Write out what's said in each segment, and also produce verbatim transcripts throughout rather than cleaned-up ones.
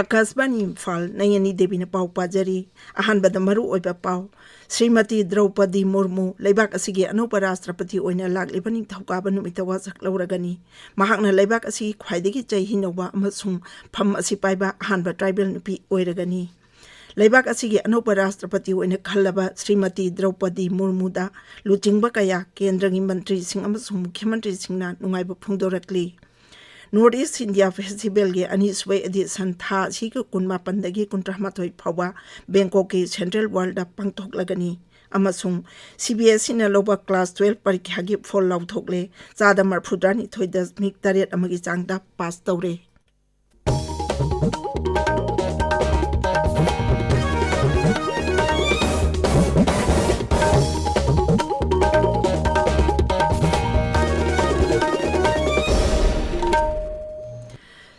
ꯑꯀꯥꯁꯕꯥꯅꯤ ꯏꯝꯐꯥꯜ, ꯅꯌꯅꯤ ꯗꯦꯕꯤꯅ ꯄꯥꯎ ꯄꯥꯖꯔꯤ꯫ ꯑꯍꯥꯟꯕꯗ ꯃꯔꯨ ꯑꯣꯏꯕ ꯄꯥꯎ꯫ ꯁ꯭ꯔꯤꯃꯇꯤ ꯗ꯭ꯔꯧꯄꯗꯤ ꯃꯨꯔꯃꯨ ꯂꯩꯕꯥꯛ ꯑꯁꯤꯒꯤ ꯑꯅꯧꯕ ꯔꯥꯁꯇ꯭ꯔꯄꯇꯤ ꯑꯣꯏꯅ ꯂꯥꯛꯂꯤꯕ ꯅꯤꯡꯊꯧꯀꯥꯕ ꯅꯨꯃꯤꯠꯇ ꯋꯥꯁꯛ ꯂꯧꯔꯒꯅꯤ꯫ ꯃꯍꯥꯛꯅ ꯂꯩꯕꯥꯛ ꯑꯁꯤꯒꯤ ꯈ꯭ꯋꯥꯏꯗꯒꯤ ꯆꯍꯤ ꯅꯧꯕ ꯑꯃꯁꯨꯡ ꯐꯝ ꯑꯁꯤ ꯄꯥꯏꯕ ꯑꯍꯥꯟꯕ ꯇ꯭ꯔꯥꯏꯕꯦꯜ ꯅꯨꯄꯤ ꯑꯣꯏꯔꯒꯅꯤ꯫ ꯂꯩꯕꯥꯛ ꯑꯁꯤꯒꯤ ꯑꯅꯧꯕ ꯔꯥꯁꯇ꯭ꯔꯄꯇꯤ ꯑꯣꯏꯅ ꯈꯜꯂꯕ ꯁ꯭ꯔꯤꯃꯇꯤ ꯗ꯭ꯔꯧꯄꯗꯤ ꯃꯨꯔꯃꯨꯗ ꯂꯨꯆꯤꯡꯕ ꯀꯌꯥ, ꯀꯦꯟꯗ꯭ꯔꯒꯤ ꯃꯟꯇ꯭ꯔꯤꯁꯤꯡ ꯑꯃꯁꯨꯡ ꯃꯨꯈ꯭ꯌ ꯃꯟꯇ꯭ꯔꯤꯁꯤꯡꯅ ꯅꯨꯡꯉꯥꯏꯕ ꯐꯣꯡꯗꯣꯔꯛꯂꯤ꯫ ꯅꯣꯔꯠ ꯏꯁ ꯏꯟꯗꯤꯌꯥ ꯐꯦꯁꯇꯤꯚꯦꯜꯒꯤ ꯑꯅꯤꯁꯨꯕ ꯑꯦꯗꯤꯁꯟ ꯊꯥ ꯑꯁꯤꯒꯤ ꯀꯨꯟꯃꯥꯄꯟꯗꯒꯤ ꯀꯨꯟꯊ꯭ꯔꯥꯃꯥꯊꯣꯏ ꯐꯥꯎꯕ ꯕꯦꯡꯀꯣꯛꯀꯤ ꯁꯦꯟꯇ꯭ꯔꯦꯜ ꯋꯥꯔꯜꯗ ꯄꯥꯡꯊꯣꯛꯂꯒꯅꯤ꯫ ꯑꯃꯁꯨꯡ ꯁꯤ ꯕꯤ ꯑꯦꯁ ꯏꯅ ꯂꯧꯕ ꯀ꯭ꯂꯥꯁ ꯇꯨꯋꯦꯜꯐ ꯄꯔꯤꯈ꯭ꯌꯥꯒꯤ ꯐꯣꯜ ꯂꯥꯎꯊꯣꯛꯂꯦ꯫ ꯆꯥꯗ ꯃꯔꯐꯨꯇꯔꯥꯅꯤꯊꯣꯏ ꯗꯁꯃꯤꯛ ꯇꯔꯦꯠ ꯑꯃꯒꯤ ꯆꯥꯡꯗ ꯄꯥꯁ ꯇꯧꯔꯦ꯫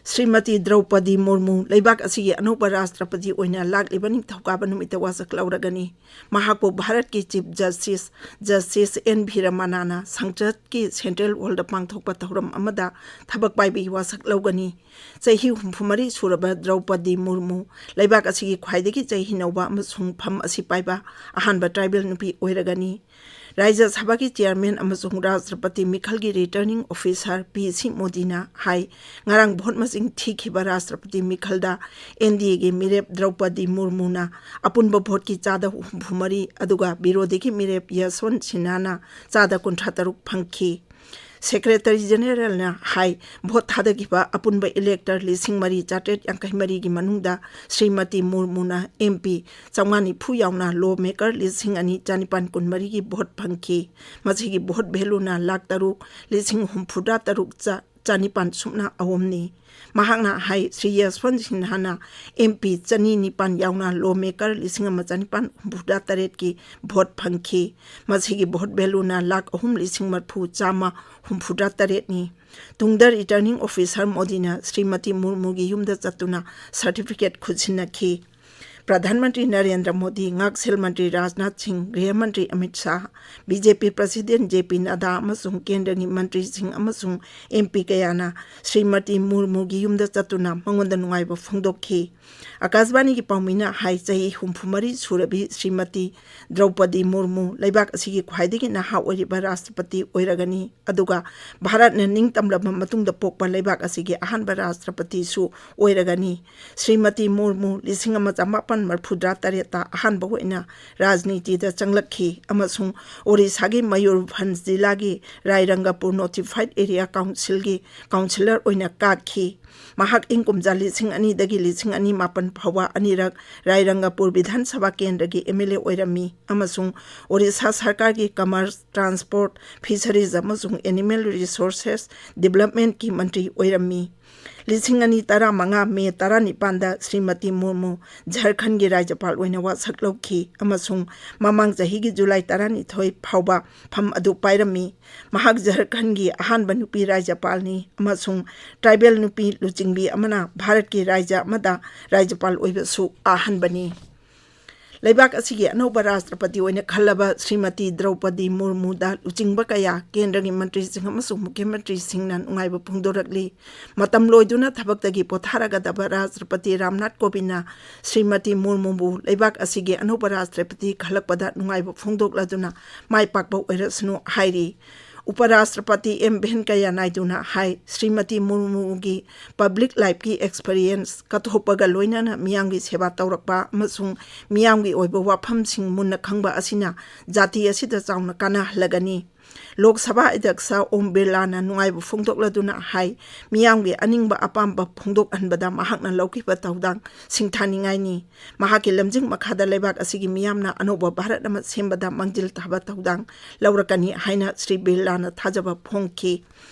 ꯁ꯭ꯔꯤꯃꯇꯤ ꯗ꯭ꯔꯧꯄꯗꯤ ꯃꯨꯔꯃꯨ ꯂꯩꯕꯥꯛ ꯑꯁꯤꯒꯤ ꯑꯅꯧꯕ ꯔꯥꯁꯇ꯭ꯔꯄꯇꯤ ꯑꯣꯏꯅ ꯂꯥꯛꯂꯤꯕ ꯅꯤꯡꯊꯧꯀꯥꯕ ꯅꯨꯃꯤꯠꯇ ꯋꯥꯁꯛ ꯂꯧꯔꯒꯅꯤ꯫ ꯃꯍꯥꯛꯄꯨ ꯚꯥꯔꯠꯀꯤ ꯆꯤꯐ ꯖꯁꯇꯤꯁ ꯖꯁꯇꯤꯁ ꯑꯦꯟ ꯚꯤꯔꯃꯅꯥꯅ ꯁꯪꯁꯠꯀꯤ ꯁꯦꯟꯇ꯭ꯔꯦꯜ ꯍꯣꯜꯗ ꯄꯥꯡꯊꯣꯛꯄ ꯊꯧꯔꯝ ꯑꯃꯗ ꯊꯕꯛ ꯄꯥꯏꯕꯒꯤ ꯋꯥꯁꯛ ꯂꯧꯒꯅꯤ꯫ ꯆꯍꯤ ꯍꯨꯝꯐꯨꯃꯔꯤ ꯁꯨꯔꯕ ꯗ꯭ꯔꯧꯄꯗꯤ ꯃꯨꯔꯃꯨ ꯂꯩꯕꯥꯛ ꯑꯁꯤꯒꯤ ꯈ꯭ꯋꯥꯏꯗꯒꯤ ꯆꯍꯤ ꯅꯧꯕ ꯑꯃꯁꯨꯡ ꯐꯝ ꯑꯁꯤ ꯄꯥꯏꯕ ꯑꯍꯥꯟꯕ ꯇ꯭ꯔꯥꯏꯕꯦꯜ ꯅꯨꯄꯤ ꯑꯣꯏꯔꯒꯅꯤ꯫ ꯔꯥꯖ꯭ꯌ ꯁꯚꯥꯒꯤ ꯆꯤꯌꯥꯔꯃꯦꯟ ꯑꯃꯁꯨꯡ ꯔꯥꯁꯇ꯭ꯔꯄꯇꯤ ꯃꯤꯈꯜꯒꯤ ꯔꯤꯇꯔꯅꯤꯡ ꯑꯣꯐꯤꯁꯥꯔ ꯄꯤ ꯁꯤ ꯃꯣꯗꯤꯅ ꯍꯥꯏ, ꯉꯔꯥꯡ ꯚꯣꯠ ꯃꯁꯤꯡ ꯊꯤꯈꯤꯕ ꯔꯥꯁꯇ꯭ꯔꯄꯇꯤ ꯃꯤꯈꯜꯗ ꯑꯦꯟ ꯗꯤ ꯑꯦꯒꯤ ꯃꯤꯔꯦꯞ ꯗ꯭ꯔꯧꯄꯗꯤ ꯃꯨꯔꯃꯨꯅ ꯑꯄꯨꯟꯕ ꯚꯣꯠꯀꯤ ꯆꯥꯗ ꯍꯨꯝꯐꯨꯃꯔꯤ, ꯑꯗꯨꯒ ꯕꯤꯔꯣꯙꯤꯒꯤ ꯃꯤꯔꯦꯞ ꯌꯁꯋꯟꯠ ꯁꯤꯟꯍꯥꯅ ꯆꯥꯗ ꯀꯨꯟꯊ꯭ꯔꯥ ꯇꯔꯨꯛ ꯐꯪꯈꯤ꯫ ꯁꯦꯀ꯭ꯔꯦꯇꯔꯤ ꯖꯦꯅꯦꯔꯦꯜꯅ ꯍꯥꯏ, ꯚꯣꯠ ꯊꯥꯗꯈꯤꯕ ꯑꯄꯨꯟꯕ ꯏꯂꯦꯛꯇꯔ ꯂꯤꯁꯤꯡ ꯃꯔꯤ ꯆꯥꯇ꯭ꯔꯦꯠ ꯌꯥꯡꯈꯩ ꯃꯔꯤꯒꯤ ꯃꯅꯨꯡꯗ ꯁ꯭ꯔꯤꯃꯇꯤ ꯃꯨꯔꯃꯨꯅ ꯑꯦꯝ ꯄꯤ ꯆꯥꯝꯃꯉꯥ ꯅꯤꯐꯨ ꯌꯥꯎꯅ ꯂꯣ ꯃꯦꯀꯔ ꯂꯤꯁꯤꯡ ꯑꯅꯤ ꯆꯥꯅꯤꯄꯥꯟ ꯀꯨꯟꯃꯔꯤꯒꯤ ꯚꯣꯠ ꯐꯪꯈꯤ꯫ ꯃꯁꯤꯒꯤ ꯚꯣꯠ ꯚꯦꯂꯨꯅ ꯂꯥꯈ ꯇꯔꯨꯛ ꯂꯤꯁꯤꯡ ꯍꯨꯝꯐꯨꯇꯔꯥ ꯇꯔꯨꯛ ꯆꯥ ꯆꯥꯅꯤꯄꯥꯟ ꯁꯨꯞꯅ ꯑꯍꯨꯝꯅꯤ꯫ ꯃꯍꯥꯛꯅ ꯍꯥꯏ, ꯁ꯭ꯔꯤ ꯌꯁꯋꯟꯠ ꯁꯤꯟꯍꯥꯅ ꯑꯦꯝ ꯄꯤ ꯆꯅꯤ ꯅꯤꯄꯥꯟ ꯌꯥꯎꯅ ꯂꯣ ꯃꯦꯀꯔ ꯂꯤꯁꯤꯡ ꯑꯃ ꯆꯥꯅꯤꯄꯥꯟ ꯍꯨꯝꯐꯨꯇꯔꯥ ꯇꯔꯦꯠꯀꯤ ꯚꯣꯠ ꯐꯪꯈꯤ꯫ ꯃꯁꯤꯒꯤ ꯚꯣꯠ ꯚꯦꯂꯨꯅ ꯂꯥꯈ ꯑꯍꯨꯝ ꯂꯤꯁꯤꯡ ꯃꯔꯤꯐꯨ ꯆꯥꯝꯃ ꯍꯨꯝꯐꯨꯇꯔꯥ ꯇꯔꯦꯠꯅꯤ꯫ ꯇꯨꯡꯗ ꯔꯤꯇꯔꯅꯤꯡ ꯑꯣꯐꯤꯁꯥꯔ ꯃꯣꯗꯤꯅ ꯁ꯭ꯔꯤꯃꯇꯤ ꯃꯨꯔꯃꯨꯒꯤ ꯌꯨꯝꯗ ꯆꯠꯇꯨꯅ ꯁꯥꯔꯇꯤꯐꯤꯀꯦꯠ ꯈꯨꯠꯁꯤꯟꯅꯈꯤ꯫ ꯄ꯭ꯔꯙꯥꯟ ꯃꯟꯇ꯭ꯔꯤ ꯅꯔꯦꯟꯗ꯭ꯔ ꯃꯣꯗꯤ, ꯉꯥꯛꯁꯦꯜ ꯃꯟꯇ꯭ꯔꯤ ꯔꯥꯖꯅꯥꯊ ꯁꯤꯡ, ꯒ꯭ꯔꯤꯍ ꯃꯟꯇ꯭ꯔꯤ ꯑꯃꯤꯠ ꯁꯥꯍ, ꯕꯤ ꯖꯦ ꯄꯤ ꯄ꯭ꯔꯁꯤꯗꯦꯟ ꯖꯦ ꯄꯤ ꯅꯗꯥ ꯑꯃꯁꯨꯡ ꯀꯦꯟꯗ꯭ꯔꯒꯤ ꯃꯟꯇ꯭ꯔꯤꯁꯤꯡ ꯑꯃꯁꯨꯡ ꯑꯦꯝ ꯄꯤ ꯀꯌꯥꯅ ꯁ꯭ꯔꯤꯃꯇꯤ ꯃꯨꯔꯃꯨꯒꯤ ꯌꯨꯝꯗ ꯆꯠꯇꯨꯅ ꯃꯉꯣꯟꯗ ꯅꯨꯡꯉꯥꯏꯕ ꯐꯣꯡꯗꯣꯛꯈꯤ꯫ ꯑꯀꯥꯁꯕꯥꯅꯤꯒꯤ ꯄꯥꯎꯃꯤꯅ ꯍꯥꯏ, ꯆꯍꯤ ꯍꯨꯝꯐꯨ ꯃꯔꯤ ꯁꯨꯔꯕꯤ ꯁ꯭ꯔꯤꯃꯇꯤ ꯗ꯭ꯔꯧꯄꯗꯤ ꯃꯨꯔꯃꯨ ꯂꯩꯕꯥꯛ ꯑꯁꯤꯒꯤ ꯈ꯭ꯋꯥꯏꯗꯒꯤ ꯅꯍꯥ ꯑꯣꯏꯔꯤꯕ ꯔꯥꯁꯇ꯭ꯔꯄꯇꯤ ꯑꯣꯏꯔꯒꯅꯤ, ꯑꯗꯨꯒ ꯚꯥꯔꯠꯅ ꯅꯤꯡꯇꯝꯂꯕ ꯃꯇꯨꯡꯗ ꯄꯣꯛꯄ ꯂꯩꯕꯥꯛ ꯑꯁꯤꯒꯤ ꯑꯍꯥꯟꯕ ꯔꯥꯁꯇ꯭ꯔꯄꯇꯤꯁꯨ ꯑꯣꯏꯔꯒꯅꯤ꯫ ꯁ꯭ꯔꯤꯃꯇꯤ ꯃꯨꯔꯃꯨ ꯂꯤꯁꯤꯡ ꯑꯃ ꯆꯃꯥꯄꯟ ꯃꯔꯤꯐꯨꯇꯔꯦꯠꯇ ꯑꯍꯥꯟꯕ ꯑꯣꯏꯅ ꯔꯥꯖꯅꯤꯇꯤꯗ ꯆꯪꯂꯛꯈꯤ ꯑꯃꯁꯨꯡ ꯑꯣꯔꯤꯁꯥꯒꯤ ꯃꯌꯨꯔꯚꯟꯖ ꯖꯤꯂꯥꯒꯤ ꯔꯥꯏꯔꯪꯒꯄꯨꯔ ꯅꯣꯇꯤꯐꯥꯏꯗ ꯑꯦꯔꯤꯌꯥ ꯀꯥꯎꯟꯁꯤꯜꯒꯤ ꯀꯥꯎꯟꯁꯤꯂꯔ ꯑꯣꯏꯅ ꯀꯥꯈꯤ꯫ ꯃꯍꯥꯛ ꯏꯪ ꯀꯨꯝꯖꯥ ꯂꯤꯁꯤꯡ ꯑꯅꯤꯗꯒꯤ ꯂꯤꯁꯤꯡ ꯑꯅꯤ ꯃꯥꯄꯟ ꯐꯥꯎꯕ ꯑꯅꯤꯔꯛ ꯔꯥꯏꯔꯪꯒꯄꯨꯔ ꯕꯤꯙꯥꯟ ꯁꯚꯥ ꯀꯦꯟꯗ꯭ꯔꯒꯤ ꯑꯦꯝ ꯑꯦꯜ ꯑꯦ ꯑꯣꯏꯔꯝꯃꯤ ꯑꯃꯁꯨꯡ ꯑꯣꯔꯤꯁꯥ ꯁꯔꯀꯥꯔꯒꯤ ꯀꯃꯔꯁ, ꯇ꯭ꯔꯥꯟꯁꯄꯣꯔꯠ, ꯐꯤꯁꯔꯤꯖ ꯑꯃꯁꯨꯡ ꯑꯦꯅꯤꯃꯦꯜ ꯔꯤꯁꯣꯔꯁꯦꯁ ꯗꯤꯕꯦꯂꯞꯃꯦꯟꯠꯀꯤ ꯃꯟꯇ꯭ꯔꯤ ꯑꯣꯏꯔꯝꯃꯤ꯫ ꯂꯤꯁꯤꯡ ꯑꯅꯤ ꯇꯔꯥꯃꯉꯥ ꯃꯦ ꯇꯔꯥꯅꯤꯄꯥꯟꯗ ꯁ꯭ꯔꯤꯃꯇꯤ ꯃꯨꯔꯃꯨ ꯖꯔꯈꯟꯒꯤ ꯔꯥꯖ꯭ꯌꯄꯥꯜ ꯑꯣꯏꯅ ꯋꯥꯁꯛ ꯂꯧꯈꯤ ꯑꯃꯁꯨꯡ ꯃꯃꯥꯡ ꯆꯍꯤꯒꯤ ꯖꯨꯂꯥꯏ ꯇꯔꯥꯅꯤꯊꯣꯏ ꯐꯥꯎꯕ ꯐꯝ ꯑꯗꯨ ꯄꯥꯏꯔꯝꯃꯤ꯫ ꯃꯍꯥꯛ ꯖꯔꯈꯟꯒꯤ ꯑꯍꯥꯟꯕ ꯅꯨꯄꯤ ꯔꯥꯖ꯭ꯌꯄꯥꯜꯅꯤ ꯑꯃꯁꯨꯡ ꯇ꯭ꯔꯥꯏꯕꯦꯜ ꯅꯨꯄꯤ ꯂꯨꯆꯤꯡꯕꯤ ꯑꯃꯅ ꯚꯥꯔꯠꯀꯤ ꯔꯥꯖ꯭ꯌ ꯑꯃꯗ ꯔꯥꯖ꯭ꯌꯄꯥꯜ ꯑꯣꯏꯕꯁꯨ ꯑꯍꯥꯟꯕꯅꯤ꯫ ꯂꯩꯕꯥꯛ ꯑꯁꯤꯒꯤ ꯑꯅꯧꯕ ꯔꯥꯁꯇ꯭ꯔꯄꯇꯤ ꯑꯣꯏꯅ ꯈꯜꯂꯕ ꯁ꯭ꯔꯤꯃꯇꯤ ꯗ꯭ꯔꯧꯄꯗꯤ ꯃꯨꯔꯃꯨꯗ ꯂꯨꯆꯤꯡꯕ ꯀꯌꯥ, ꯀꯦꯟꯗ꯭ꯔꯒꯤ ꯃꯟꯇ꯭ꯔꯤꯁꯤꯡ ꯑꯃꯁꯨꯡ ꯃꯨꯈ꯭ꯌ ꯃꯟꯇ꯭ꯔꯤꯁꯤꯡꯅ ꯅꯨꯡꯉꯥꯏꯕ ꯐꯣꯡꯗꯣꯔꯛꯂꯤ꯫ ꯃꯇꯝ ꯂꯣꯏꯗꯨꯅ ꯊꯕꯛꯇꯒꯤ ꯄꯣꯊꯥꯔꯒꯗꯕ ꯔꯥꯁꯇ꯭ꯔꯄꯇꯤ ꯔꯥꯝꯅꯥꯊ ꯀꯣꯕꯤꯟꯗꯅ ꯁ꯭ꯔꯤꯃꯇꯤ ꯃꯨꯔꯃꯨꯕꯨ ꯂꯩꯕꯥꯛ ꯑꯁꯤꯒꯤ ꯑꯅꯧꯕ ꯔꯥꯁꯇ꯭ꯔꯄꯇꯤ ꯈꯜꯂꯛꯄꯗ ꯅꯨꯡꯉꯥꯏꯕ ꯐꯣꯡꯗꯣꯛꯂꯗꯨꯅ ꯃꯥꯏ ꯄꯥꯛꯄ ꯑꯣꯏꯔꯁꯅꯨ ꯍꯥꯏꯔꯤ꯫ ꯎꯄꯔꯥꯁꯇ꯭ꯔꯄꯇꯤ ꯑꯦꯝ ꯚꯦꯟꯀꯌꯥ ꯅꯥꯏꯗꯨꯅ ꯍꯥꯏ, ꯁ꯭ꯔꯤꯃꯇꯤ ꯃꯨꯔꯃꯨꯒꯤ ꯄꯕ꯭ꯂꯤꯛ ꯂꯥꯏꯐꯀꯤ ꯑꯦꯛꯁꯄꯔꯤꯌꯦꯟꯁ, ꯀꯠꯊꯣꯛꯄꯒ ꯂꯣꯏꯅꯅ ꯃꯤꯌꯥꯝꯒꯤ ꯁꯦꯕꯥ ꯇꯧꯔꯛꯄ ꯑꯃꯁꯨꯡ ꯃꯤꯌꯥꯝꯒꯤ ꯑꯣꯏꯕ ꯋꯥꯐꯝꯁꯤꯡ ꯃꯨꯟꯅ ꯈꯪꯕ ꯑꯁꯤꯅ ꯖꯥꯇꯤ ꯑꯁꯤꯗ ꯆꯥꯎꯅ ꯀꯥꯟꯅꯍꯜꯂꯒꯅꯤ꯫ ꯂꯣꯛ ꯁꯚꯥ ꯑꯗ꯭ꯌꯛꯁ ꯑꯣꯝ ꯕꯤꯔꯂꯥꯅ ꯅꯨꯡꯉꯥꯏꯕ ꯐꯣꯡꯗꯣꯛꯂꯗꯨꯅ ꯍꯥꯏ, ꯃꯤꯌꯥꯝꯒꯤ ꯑꯅꯤꯡꯕ ꯑꯄꯥꯝꯕ ꯐꯣꯡꯗꯣꯛꯍꯟꯕꯗ ꯃꯍꯥꯛꯅ ꯂꯧꯈꯤꯕ ꯊꯧꯗꯥꯡ ꯁꯤꯡꯊꯥꯅꯤꯡꯉꯥꯏꯅꯤ꯫ ꯃꯍꯥꯛꯀꯤ ꯂꯝꯖꯤꯡ ꯃꯈꯥꯗ ꯂꯩꯕꯥꯛ ꯑꯁꯤꯒꯤ ꯃꯤꯌꯥꯝꯅ ꯑꯅꯧꯕ ꯚꯥꯔꯠ ꯑꯃ ꯁꯦꯝꯕꯗ ꯃꯥꯡꯖꯤꯜ ꯊꯥꯕ ꯊꯧꯗꯥꯡ ꯂꯧꯔꯛꯀꯅꯤ ꯍꯥꯏꯅ ꯁ꯭ꯔꯤ ꯕꯤꯔꯂꯥꯅ ꯊꯥꯖꯕ ꯐꯣꯡꯈꯤ꯫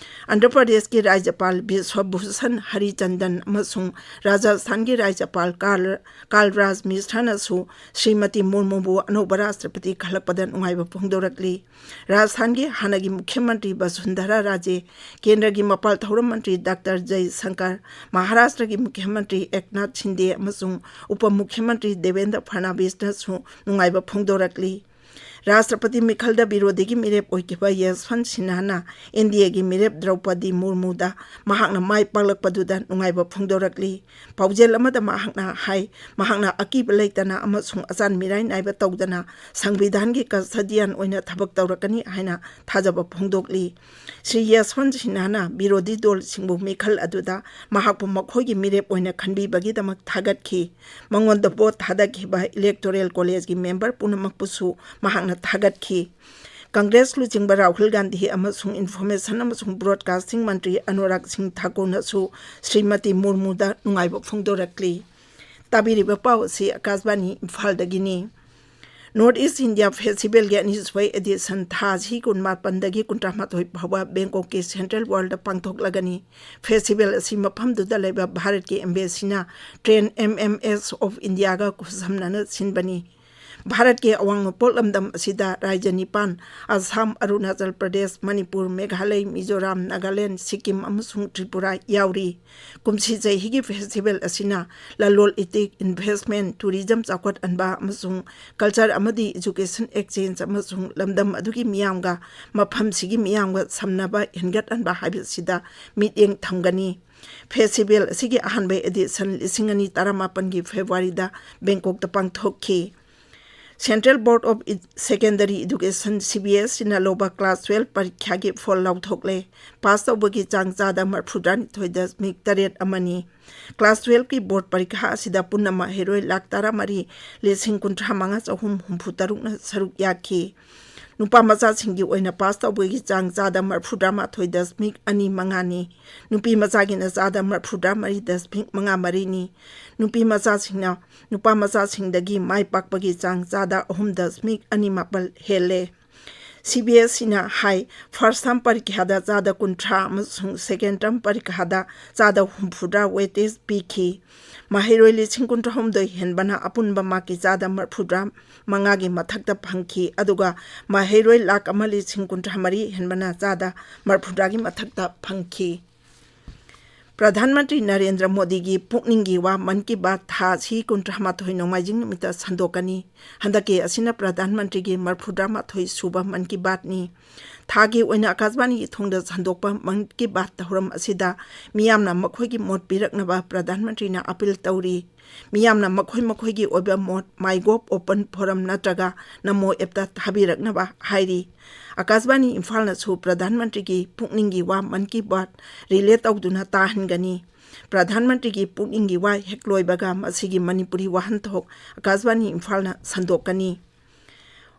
ꯑꯟꯙ꯭ꯔ ꯄ꯭ꯔꯗꯦꯁꯀꯤ ꯔꯥꯖ꯭ꯌꯄꯥꯜ ꯕꯤꯁ꯭ꯋ ꯚꯨꯁꯟ ꯍꯔꯤꯆꯟꯗꯟ ꯑꯃꯁꯨꯡ ꯔꯥꯖꯁꯊꯥꯟꯒꯤ ꯔꯥꯖ꯭ꯌꯄꯥꯜ ꯀꯥꯜ, ꯀꯥꯜꯔꯥꯖ ꯃꯤꯁ꯭ꯔꯅꯁꯨ ꯁ꯭ꯔꯤꯃꯇꯤ ꯃꯨꯔꯃꯨꯕꯨ ꯑꯅꯧꯕ ꯔꯥꯁꯇ꯭ꯔꯄꯇꯤ ꯈꯜꯂꯛꯄꯗ ꯅꯨꯡꯉꯥꯏꯕ ꯐꯣꯡꯗꯣꯔꯛꯂꯤ꯫ ꯔꯥꯖꯁꯊꯥꯟꯒꯤ ꯍꯥꯟꯅꯒꯤ ꯃꯨꯈ꯭ꯌ ꯃꯟꯇ꯭ꯔꯤ ꯕꯁꯨꯟꯙꯔꯥ ꯔꯥꯖꯦ, ꯀꯦꯟꯗ꯭ꯔꯒꯤ ꯃꯄꯥꯜ ꯊꯧꯔꯝ ꯃꯟꯇ꯭ꯔꯤ ꯗꯥꯛꯇꯔ ꯖꯌ ꯁꯪꯀꯔ, ꯃꯍꯥꯔꯥꯁꯇ꯭ꯔꯒꯤ ꯃꯨꯈ꯭ꯌ ꯃꯟꯇ꯭ꯔꯤ ꯑꯦꯛꯅꯥꯊ ꯁꯤꯟꯗꯦ ꯑꯃꯁꯨꯡ ꯎꯄ ꯃꯨꯈ꯭ꯌ ꯃꯟꯇ꯭ꯔꯤ ꯗꯦꯕꯦꯟꯗ꯭ꯔ ꯐꯗꯅꯕꯤꯁꯅꯁꯨ ꯅꯨꯡꯉꯥꯏꯕ ꯐꯣꯡꯗꯣꯔꯛꯂꯤ꯫ ꯔꯥꯁꯇ꯭ꯔꯄꯇꯤ ꯃꯤꯈꯜꯗ ꯕꯤꯔꯣꯙꯤꯒꯤ ꯃꯤꯔꯦꯞ ꯑꯣꯏꯈꯤꯕ ꯌꯁꯋꯟꯠ ꯁꯤꯟꯍꯥꯅ ꯏꯟꯗꯤꯌꯥꯒꯤ ꯃꯤꯔꯦꯞ ꯗ꯭ꯔꯧꯄꯗꯤ ꯃꯨꯔꯃꯨꯗ ꯃꯍꯥꯛꯅ ꯃꯥꯏ ꯄꯥꯛꯂꯛꯄꯗꯨꯗ ꯅꯨꯡꯉꯥꯏꯕ ꯐꯣꯡꯗꯣꯔꯛꯂꯤ꯫ ꯄꯥꯎꯖꯦꯜ ꯑꯃꯗ ꯃꯍꯥꯛꯅ ꯍꯥꯏ, ꯃꯍꯥꯛꯅ ꯑꯀꯤꯕ ꯂꯩꯇꯅ ꯑꯃꯁꯨꯡ ꯑꯆꯥꯟ ꯃꯤꯔꯥꯏ ꯅꯥꯏꯕ ꯇꯧꯗꯅ ꯁꯪꯕꯤꯙꯥꯟꯒꯤ ꯀꯁꯇꯗꯤꯌꯥꯟ ꯑꯣꯏꯅ ꯊꯕꯛ ꯇꯧꯔꯛꯀꯅꯤ ꯍꯥꯏꯅ ꯊꯥꯖꯕ ꯐꯣꯡꯗꯣꯛꯂꯤ꯫ ꯁ꯭ꯔꯤ ꯌꯁꯋꯟꯠ ꯁꯤꯟꯍꯥꯅ ꯕꯤꯔꯣꯙꯤ ꯗꯣꯜꯁꯤꯡꯕꯨ ꯃꯤꯈꯜ ꯑꯗꯨꯗ ꯃꯍꯥꯛꯄꯨ ꯃꯈꯣꯏꯒꯤ ꯃꯤꯔꯦꯞ ꯑꯣꯏꯅ ꯈꯟꯕꯤꯕꯒꯤꯗꯃꯛ ꯊꯥꯒꯠꯈꯤ꯫ ꯃꯉꯣꯟꯗ ꯚꯣꯠ ꯊꯥꯗꯈꯤꯕ ꯏꯂꯦꯛꯇꯣꯔꯦꯜ ꯀꯣꯂꯦꯖꯒꯤ ꯃꯦꯝꯕꯔ ꯄꯨꯝꯅꯃꯛꯄꯨꯁꯨ ꯃꯍꯥꯛꯅ ꯊꯥꯒꯠꯈꯤ꯫ ꯀꯪꯒ꯭ꯔꯦꯁ ꯂꯨꯆꯤꯡꯕ ꯔꯥꯍꯨꯜ ꯒꯥꯟꯙꯤ ꯑꯃꯁꯨꯡ ꯏꯟꯐꯣꯔꯃꯦꯁꯟ ꯑꯃꯁꯨꯡ ꯕ꯭ꯔꯣꯗꯀꯥꯁꯇꯤꯡ ꯃꯟꯇ꯭ꯔꯤ ꯑꯅꯨꯔꯥꯒ ꯁꯤꯡ ꯊꯥꯀꯨꯔꯅꯁꯨ ꯁ꯭ꯔꯤꯃꯇꯤ ꯃꯨꯔꯃꯨꯗ ꯅꯨꯡꯉꯥꯏꯕ ꯐꯣꯡꯗꯣꯔꯛꯂꯤ꯫ ꯇꯥꯕꯤꯔꯤꯕ ꯄꯥꯎ ꯑꯁꯤ ꯑꯀꯥꯁꯕꯥꯅꯤ ꯏꯝꯐꯥꯜꯗꯒꯤꯅꯤ꯫ ꯅꯣꯔꯠ ꯏꯁ ꯏꯟꯗꯤꯌꯥ ꯐꯦꯁꯇꯤꯚꯦꯜꯒꯤ ꯑꯅꯤꯁꯨꯕ ꯑꯦꯗꯤꯁꯟ ꯊꯥ ꯑꯁꯤ ꯀꯨꯟꯃꯥꯄꯟꯗꯒꯤ ꯀꯨꯟꯊ꯭ꯔꯥꯃꯥꯊꯣꯏ ꯐꯥꯎꯕ ꯕꯦꯡꯀꯣꯛꯀꯤ ꯁꯦꯟꯇ꯭ꯔꯦꯜ ꯋꯥꯔꯜꯗ ꯄꯥꯡꯊꯣꯛꯂꯒꯅꯤ꯫ ꯐꯦꯁꯇꯤꯚꯦꯜ ꯑꯁꯤ ꯃꯐꯝꯗꯨꯗ ꯂꯩꯕ ꯚꯥꯔꯠꯀꯤ ꯑꯦꯝꯕꯦꯁꯤꯅ ꯇ꯭ꯔꯦꯟ ꯑꯦꯝ ꯑꯦꯝ ꯑꯦꯁ ꯑꯣꯐ ꯏꯟꯗꯤꯌꯥꯒ ꯈꯨꯠꯁꯝꯅꯅ ꯁꯤꯟꯕꯅꯤ꯫ ꯚꯥꯔꯠꯀꯤ ꯑꯋꯥꯡ ꯅꯣꯡꯄꯣꯛ ꯂꯝꯗꯝ ꯑꯁꯤꯗ ꯔꯥꯖ꯭ꯌ ꯅꯤꯄꯥꯟ, ꯑꯁꯥꯝ, ꯑꯔꯨꯅꯥꯆꯜ ꯄ꯭ꯔꯗꯦꯁ, ꯃꯅꯤꯄꯨꯔ, ꯃꯦꯘꯥꯂꯌ, ꯃꯤꯖꯣꯔꯥꯝ, ꯅꯥꯒꯥꯂꯦꯟ, ꯁꯤꯛꯀꯤꯝ ꯑꯃꯁꯨꯡ ꯇ꯭ꯔꯤꯄꯨꯔꯥ ꯌꯥꯎꯔꯤ꯫ ꯀꯨꯝꯁꯤ ꯆꯍꯤꯒꯤ ꯐꯦꯁꯇꯤꯚꯦꯜ ꯑꯁꯤꯅ ꯂꯂꯣꯜ ꯏꯇꯤꯛ, ꯏꯟꯚꯦꯁ꯭ꯠꯃꯦꯟꯠ, ꯇꯨꯔꯤꯖꯝ ꯆꯥꯎꯈꯠꯍꯟꯕ ꯑꯃꯁꯨꯡ ꯀꯜꯆꯔ ꯑꯃꯗꯤ ꯑꯦꯖꯨꯀꯦꯁꯟ ꯑꯦꯛꯁꯆꯦꯟꯖ ꯑꯃꯁꯨꯡ ꯂꯝꯗꯝ ꯑꯗꯨꯒꯤ ꯃꯤꯌꯥꯝꯒ ꯃꯐꯝꯁꯤꯒꯤ ꯃꯤꯌꯥꯝꯒ ꯁꯝꯅꯕ ꯍꯦꯟꯒꯠꯍꯟꯕ ꯍꯥꯏꯕꯁꯤꯗ ꯃꯤꯠꯌꯦꯡ ꯊꯝꯒꯅꯤ꯫ ꯐꯦꯁꯇꯤꯚꯦꯜ ꯑꯁꯤꯒꯤ ꯑꯍꯥꯟꯕ ꯑꯦꯗꯤꯁꯟ ꯂꯤꯁꯤꯡ ꯑꯅꯤ ꯇꯔꯥꯃꯥꯄꯟꯒꯤ ꯐꯦꯕ꯭ꯔꯨꯋꯥꯔꯤꯗ ꯕꯦꯡꯀꯣꯛꯇ ꯄꯥꯡꯊꯣꯛꯈꯤ꯫ Central Board of Secondary Education, C B S ꯏꯅ ꯂꯧꯕ ꯀ꯭ꯂꯥꯁ ꯇꯨꯋꯦꯜꯐ ꯄꯔꯤꯈ꯭ꯌꯥꯒꯤ ꯐꯣꯜ ꯂꯥꯎꯊꯣꯛꯂꯦ꯫ ꯄꯥꯁ ꯇꯧꯕꯒꯤ ꯆꯥꯡ ꯆꯥꯗ ꯃꯔꯐꯨꯇꯔꯥꯅꯤꯊꯣꯏ ꯗꯁꯃꯤꯛ ꯇꯔꯦꯠ ꯑꯃꯅꯤ꯫ ꯀ꯭ꯂꯥꯁ ꯇꯨꯋꯦꯜꯐꯀꯤ ꯕꯣꯔꯗ ꯄꯔꯤꯈꯥ ꯑꯁꯤꯗ ꯄꯨꯟꯅ ꯃꯍꯩꯔꯣꯏ ꯂꯥꯈ ꯇꯔꯥꯃꯔꯤ ꯂꯤꯁꯤꯡ ꯀꯨꯟꯊ꯭ꯔꯥ ꯃꯉꯥ ꯆꯍꯨꯝ ꯍꯨꯝꯐꯨ ꯇꯔꯨꯛꯅ ꯁꯔꯨꯛ ꯌꯥꯈꯤ꯫ ꯅꯨꯄꯥ ꯃꯆꯥꯁꯤꯡꯒꯤ ꯑꯣꯏꯅ ꯄꯥꯁ ꯇꯧꯕꯒꯤ ꯆꯥꯡ ꯆꯥꯗ ꯃꯔꯐꯨꯇꯔꯥꯃꯥꯊꯣꯏ ꯗꯁꯃꯤꯛ ꯑꯅꯤ ꯃꯉꯥꯅꯤ꯫ ꯅꯨꯄꯤ ꯃꯆꯥꯒꯤꯅ ꯆꯥꯗ ꯃꯔꯐꯨꯇꯔꯥꯃꯔꯤ ꯗꯁꯃꯤꯛ ꯃꯉꯥ ꯃꯔꯤꯅꯤ꯫ ꯅꯨꯄꯤ ꯃꯆꯥꯁꯤꯡꯅ ꯅꯨꯄꯥ ꯃꯆꯥꯁꯤꯡꯗꯒꯤ ꯃꯥꯏ ꯄꯥꯛꯄꯒꯤ ꯆꯥꯡ ꯆꯥꯗ ꯑꯍꯨꯝ ꯗꯁꯃꯤꯛ ꯑꯅꯤ ꯃꯥꯄꯜ ꯍꯦꯜꯂꯦ꯫ ꯁꯤ ꯕꯤ ꯑꯦꯁ ꯏꯅ ꯍꯥꯏ, ꯐꯥꯔꯁ ꯇꯔꯝ ꯄꯔꯤꯈ꯭ꯌꯥꯗ ꯆꯥꯗ ꯀꯨꯟꯊ꯭ꯔꯥ ꯑꯃꯁꯨꯡ ꯁꯦꯀꯦꯟ ꯇꯔꯝ ꯄꯔꯤꯈ꯭ꯌꯥꯗ ꯆꯥꯗ ꯍꯨꯝꯐꯨꯇꯔꯥ ꯋꯦꯇꯦꯖ ꯄꯤꯈꯤ꯫ ꯃꯍꯩꯔꯣꯏ ꯂꯤꯁꯤꯡ ꯀꯨꯟꯊ꯭ꯔꯥꯍꯨꯝꯗꯣꯏ ꯍꯦꯟꯕꯅ ꯑꯄꯨꯟꯕ ꯃꯥꯛꯀꯤ ꯆꯥꯗ ꯃꯔꯤꯐꯨꯇꯔꯥ ꯃꯉꯥꯒꯤ ꯃꯊꯛꯇ ꯐꯪꯈꯤ, ꯑꯗꯨꯒ ꯃꯍꯩꯔꯣꯏ ꯂꯥꯈ ꯑꯃ ꯂꯤꯁꯤꯡ ꯀꯨꯟꯊ꯭ꯔꯥ ꯃꯔꯤ ꯍꯦꯟꯕꯅ ꯆꯥꯗ ꯃꯔꯤꯐꯨꯇꯔꯥꯒꯤ ꯃꯊꯛꯇ ꯐꯪꯈꯤ꯫ ꯄ꯭ꯔꯙꯥꯟ ꯃꯟꯇ꯭ꯔꯤ ꯅꯔꯦꯟꯗ꯭ꯔ ꯃꯣꯗꯤꯒꯤ ꯄꯨꯛꯅꯤꯡꯒꯤ ꯋꯥ ꯃꯟ ꯀꯤ ꯕꯥꯠ ꯊꯥ ꯑꯁꯤ ꯀꯨꯟꯊ꯭ꯔꯥ ꯃꯥꯊꯣꯏ ꯅꯣꯡꯃꯥꯏꯖꯤꯡ ꯅꯨꯃꯤꯠꯇ ꯁꯟꯗꯣꯛꯀꯅꯤ꯫ ꯍꯟꯗꯛꯀꯤ ꯑꯁꯤꯅ ꯄ꯭ꯔꯙꯥꯟ ꯃꯟꯇ꯭ꯔꯤꯒꯤ ꯃꯔꯤꯐꯨꯇꯔꯥ ꯃꯥꯊꯣꯏ ꯁꯨꯕ ꯃꯟ ꯀꯤ ꯕꯥꯠꯅꯤ꯫ ꯊꯥꯒꯤ ꯑꯣꯏꯅ ꯑꯀꯥꯁꯕꯥꯅꯤꯒꯤ ꯊꯣꯡꯗ ꯁꯟꯗꯣꯛꯄ ꯃꯟ ꯀꯤ ꯕꯥꯠ ꯊꯧꯔꯝ ꯑꯁꯤꯗ ꯃꯤꯌꯥꯝꯅ ꯃꯈꯣꯏꯒꯤ ꯃꯣꯠ ꯄꯤꯔꯛꯅꯕ ꯄ꯭ꯔꯙꯥꯟ ꯃꯟꯇ꯭ꯔꯤꯅ ꯑꯄꯤꯜ ꯇꯧꯔꯤ꯫ ꯃꯤꯌꯥꯝꯅ ꯃꯈꯣꯏ ꯃꯈꯣꯏꯒꯤ ꯑꯣꯏꯕ ꯃꯣꯠ MyGov open forum ꯅꯠꯇ꯭ꯔꯒ ꯅꯃꯣ ꯑꯦꯞꯇ ꯊꯥꯕꯤꯔꯛꯅꯕ ꯍꯥꯏꯔꯤ꯫ ꯑꯀꯥꯁꯕꯥꯅꯤ ꯏꯝꯐꯥꯜꯅꯁꯨ ꯄ꯭ꯔꯙꯥꯟ ꯃꯟꯇ꯭ꯔꯤꯒꯤ ꯄꯨꯛꯅꯤꯡꯒꯤ ꯋꯥ ꯃꯟ ꯀꯤ ꯕꯥꯠ ꯔꯤꯂꯦ ꯇꯧꯗꯨꯅ ꯇꯥꯍꯟꯒꯅꯤ꯫ ꯄ꯭ꯔꯙꯥꯟ ꯃꯟꯇ꯭ꯔꯤꯒꯤ ꯄꯨꯛꯅꯤꯡꯒꯤ ꯋꯥ ꯍꯦꯛ ꯂꯣꯏꯕꯒ ꯃꯁꯤꯒꯤ ꯃꯅꯤꯄꯨꯔꯤ ꯋꯥꯍꯟꯊꯣꯛ ꯑꯀꯥꯁꯕꯥꯅꯤ ꯏꯝꯐꯥꯜꯅ ꯁꯟꯗꯣꯛꯀꯅꯤ꯫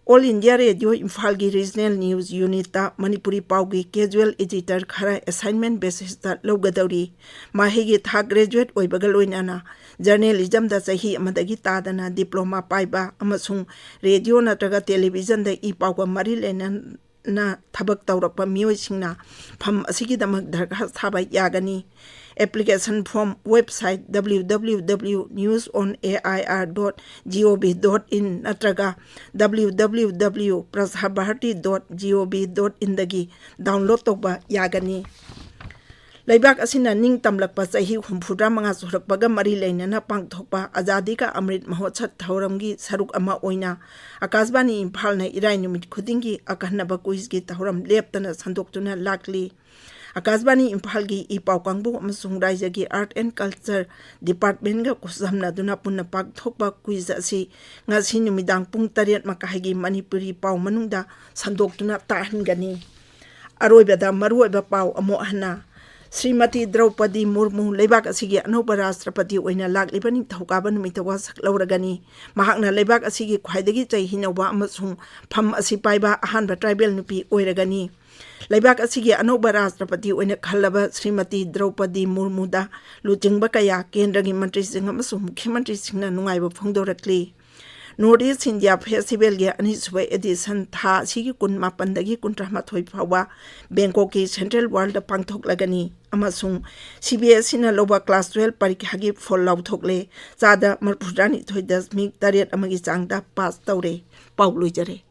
ꯑꯣꯜ ꯏꯟꯗꯤꯌꯥ ꯔꯦꯗꯤꯑꯣ ꯏꯝꯐꯥꯜꯒꯤ ꯔꯤꯖꯅꯦꯜ ꯅ꯭ꯌꯨꯁ ꯌꯨꯅꯤꯠꯇ ꯃꯅꯤꯄꯨꯔꯤ ꯄꯥꯎꯒꯤ ꯀꯦꯖꯨꯋꯦꯜ ꯑꯦꯗꯤꯇꯔ ꯈꯔ ꯑꯦꯁꯥꯏꯟꯃꯦꯟ ꯕꯦꯁꯤꯁꯇ ꯂꯧꯒꯗꯧꯔꯤ꯫ ꯃꯍꯩꯒꯤ ꯊꯥꯛ ꯒ꯭ꯔꯦꯖꯨꯋꯦꯠ ꯑꯣꯏꯕꯒ ꯂꯣꯏꯅꯅ ꯖꯔꯅꯦꯂꯤꯖꯝꯗ ꯆꯍꯤ ꯑꯃꯗꯒꯤ ꯇꯥꯗꯅ ꯗꯤꯄ꯭ꯂꯣꯃꯥ ꯄꯥꯏꯕ ꯑꯃꯁꯨꯡ ꯔꯦꯗꯤꯑꯣ ꯅꯠꯇ꯭ꯔꯒ ꯇꯦꯂꯤꯚꯤꯖꯟꯗ ꯏ ꯄꯥꯎꯒ ꯃꯔꯤ ꯂꯩꯅꯅ ꯊꯕꯛ ꯇꯧꯔꯛꯄ ꯃꯤꯑꯣꯏꯁꯤꯡꯅ ꯐꯝ ꯑꯁꯤꯒꯤꯗꯃꯛ ꯗꯔꯈꯥꯁ ꯊꯥꯕ ꯌꯥꯒꯅꯤ꯫ Application form website W W W news on A I R dot G O V dot in ꯅꯠꯇ꯭ꯔꯒ W W W prasarbharati dot G O V dot in ꯗꯒꯤ ꯗꯥꯎꯟꯂꯣꯗ ꯇꯧꯕ ꯌꯥꯒꯅꯤ꯫ ꯂꯩꯕꯥꯛ ꯑꯁꯤꯅ ꯅꯤꯡꯇꯝꯂꯛꯄ ꯆꯍꯤ ꯍꯨꯝꯐꯨꯇꯔꯥ ꯃꯉꯥ ꯁꯨꯔꯛꯄꯒ ꯃꯔꯤ ꯂꯩꯅꯅ ꯄꯥꯡꯊꯣꯛꯄ ꯑꯖꯥꯗꯤ ꯀꯥ ꯑꯃ꯭ꯔꯤꯠ ꯃꯍꯣꯠꯁꯠ ꯊꯧꯔꯝꯒꯤ ꯁꯔꯨꯛ ꯑꯃ ꯑꯣꯏꯅ ꯑꯀꯥꯁꯕꯥꯅꯤ ꯏꯝꯐꯥꯜꯅ ꯏꯔꯥꯏ ꯅꯨꯃꯤꯠ ꯈꯨꯗꯤꯡꯒꯤ ꯑꯈꯟꯅꯕ ꯀꯨꯏꯖꯀꯤ ꯊꯧꯔꯝ ꯂꯦꯞꯇꯅ ꯁꯟꯗꯣꯛꯇꯨꯅ ꯂꯥꯛꯂꯤ꯫ ꯑꯀꯥꯁꯕꯥꯅꯤ ꯏꯝꯐꯥꯜꯒꯤ ꯏ ꯄꯥꯎ ꯀꯥꯡꯕꯨ ꯑꯃꯁꯨꯡ ꯔꯥꯏꯖ꯭ꯌꯒꯤ ꯑꯥꯔꯠ ꯑꯦꯟ ꯀꯜꯆꯔ ꯗꯤꯄꯥꯔꯠꯃꯦꯟꯒ ꯈꯨꯠꯁꯝꯅꯗꯨꯅ ꯄꯨꯟꯅ ꯄꯥꯡꯊꯣꯛꯄ ꯀꯨꯏꯖ ꯑꯁꯤ ꯉꯁꯤ ꯅꯨꯃꯤꯗꯥꯡ ꯄꯨꯡ ꯇꯔꯦꯠ ꯃꯈꯥꯏꯒꯤ ꯃꯅꯤꯄꯨꯔꯤ ꯄꯥꯎ ꯃꯅꯨꯡꯗ ꯁꯟꯗꯣꯛꯇꯨꯅ ꯇꯥꯍꯟꯒꯅꯤ꯫ ꯑꯔꯣꯏꯕꯗ ꯃꯔꯨꯑꯣꯏꯕ ꯄꯥꯎ ꯑꯃꯨꯛ ꯍꯟꯅ꯫ ꯁ꯭ꯔꯤꯃꯇꯤ ꯗ꯭ꯔꯧꯄꯗꯤ ꯃꯨꯔꯃꯨ ꯂꯩꯕꯥꯛ ꯑꯁꯤꯒꯤ ꯑꯅꯧꯕ ꯔꯥꯁꯇ꯭ꯔꯄꯇꯤ ꯑꯣꯏꯅ ꯂꯥꯛꯂꯤꯕ ꯅꯤꯡꯊꯧꯀꯥꯕ ꯅꯨꯃꯤꯠꯇ ꯋꯥꯁꯛ ꯂꯧꯔꯒꯅꯤ꯫ ꯃꯍꯥꯛꯅ ꯂꯩꯕꯥꯛ ꯑꯁꯤꯒꯤ ꯈ꯭ꯋꯥꯏꯗꯒꯤ ꯆꯍꯤ ꯅꯧꯕ ꯑꯃꯁꯨꯡ ꯐꯝ ꯑꯁꯤ ꯄꯥꯏꯕ ꯑꯍꯥꯟꯕ ꯇ꯭ꯔꯥꯏꯕꯦꯜ ꯅꯨꯄꯤ ꯑꯣꯏꯔꯒꯅꯤ꯫ ꯂꯩꯕꯥꯛ ꯑꯁꯤꯒꯤ ꯑꯅꯧꯕ ꯔꯥꯁꯇ꯭ꯔꯄꯇꯤ ꯑꯣꯏꯅ ꯈꯜꯂꯕ ꯁ꯭ꯔꯤꯃꯇꯤ ꯗ꯭ꯔꯧꯄꯗꯤ ꯃꯨꯔꯃꯨꯗ ꯂꯨꯆꯤꯡꯕ ꯀꯌꯥ, ꯀꯦꯟꯗ꯭ꯔꯒꯤ ꯃꯟꯇ꯭ꯔꯤꯁꯤꯡ ꯑꯃꯁꯨꯡ ꯃꯨꯈ꯭ꯌ ꯃꯟꯇ꯭ꯔꯤꯁꯤꯡꯅ ꯅꯨꯡꯉꯥꯏꯕ ꯐꯣꯡꯗꯣꯔꯛꯂꯤ꯫ North East India Festivalꯒꯤ ꯑꯅꯤꯁꯨꯕ edition ꯊꯥ ꯑꯁꯤꯒꯤ ꯀꯨꯟꯃꯥꯄꯟꯗꯒꯤ ꯀꯨꯟꯊ꯭ꯔꯥꯃꯥꯊꯣꯏ ꯐꯥꯎꯕ ꯕꯦꯡꯀꯣꯛꯀꯤ Central Worldꯗ ꯄꯥꯡꯊꯣꯛꯂꯒꯅꯤ ꯑꯃꯁꯨꯡ C B S Eꯅ ꯂꯧꯕ class twelve ꯄꯔꯤꯈ꯭ꯌꯥꯒꯤ ꯐꯣꯜ ꯂꯥꯎꯊꯣꯛꯂꯦ꯫ ꯆꯥꯗ ꯃꯔꯤꯐꯨꯇꯔꯥꯅꯤꯊꯣꯏ ꯗꯁꯃꯤꯛ ꯇꯔꯦꯠ ꯑꯃꯒꯤ ꯆꯥꯡꯗ ꯄꯥꯁ ꯇꯧꯔꯦ꯫ ꯄꯥꯎ ꯂꯣꯏꯖꯔꯦ꯫